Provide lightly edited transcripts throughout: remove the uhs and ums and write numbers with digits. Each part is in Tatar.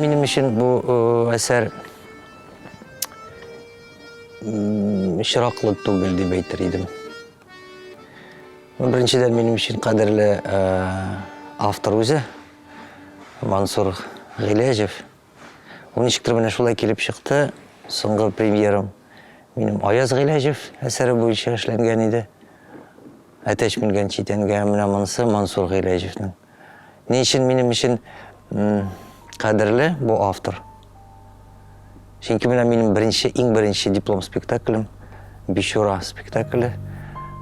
Минем өчен бу әсәр очраклы түгел дип әйтер идем. Беренчедән, минем өчен кадерле автор үзе, Мансур Гыйләҗев. Ул ничектер менә шулай килеп чыкты. Соңгы премьерам минем Аяз Гыйләҗев әсәре буенча эшләнгән иде. Әтәч менгән читәнгә, менә монысы Мансур Гыйләҗевнең. Ни өчен минем өчен кадерле бу автор? Чөнки менә минем беренче, иң беренче диплом спектаклем, Бичура спектакле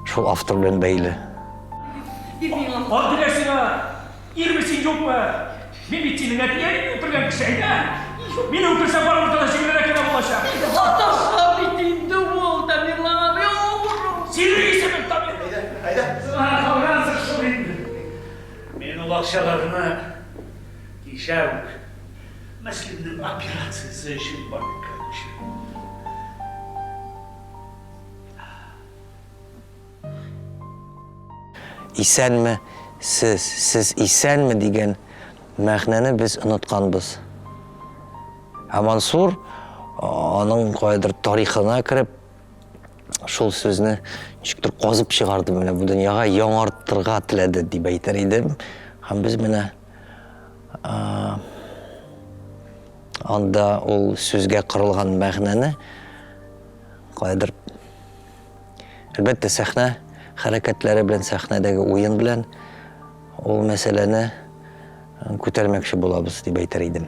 шул автор белән бәйле. Ат диләр сиңа! Ирме син, юкмы? Мин бит синең әти-әниеңне үтергән кеше, әйдә! Мине үтерсәң, барыбер тә җиңелрәк кенә булачак. Саташа бит инде ул, Тамерлан абый, авыру. Синең исемең Тамерлан. Әйдә, әйдә. Сиңа калгансың шул инде. Мин ул акчаларны кичә үк Мөслимнең операциясе өчен банкка күчердем. Исәнме сез, сез исәнме дигән мәгънәне без онытканбыз. Ә Мансур аның каядыр тарихына кереп, шул сүзне ничектер казып чыгарды менә бу дөньяга яңартырга теләде дип әйтер идем. Һәм без менә анда ул сүзгә корылган мәгънәне каядыр Әлбәттә, сәхнә хәрәкәтләре белән, сәхнәдәге уен белән ул мәсьәләне күтәрмәкче булабыз дип әйтер идем.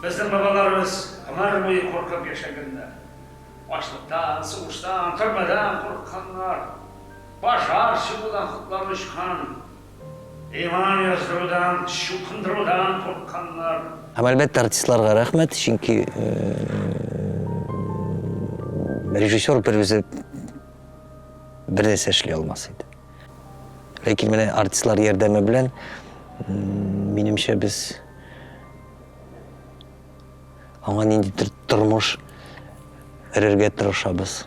Безнең бабаларыбыз гомер буе куркып яшәгәннәр. Ачлыктан, сугыштан, төрмәдән курыкканнар. Пожар чыгудан котлары очкан. Иман яздырудан, чукындырудан курыкканнар. Һәм, әлбәттә, артистларга рәхмәт, чөнки режиссер бер үзе бер нәрсә эшли алмас иде. Ләкин менә артистлар ярдәме белән, минемчә, без аңа ниндидер тормыш өрергә тырышабыз.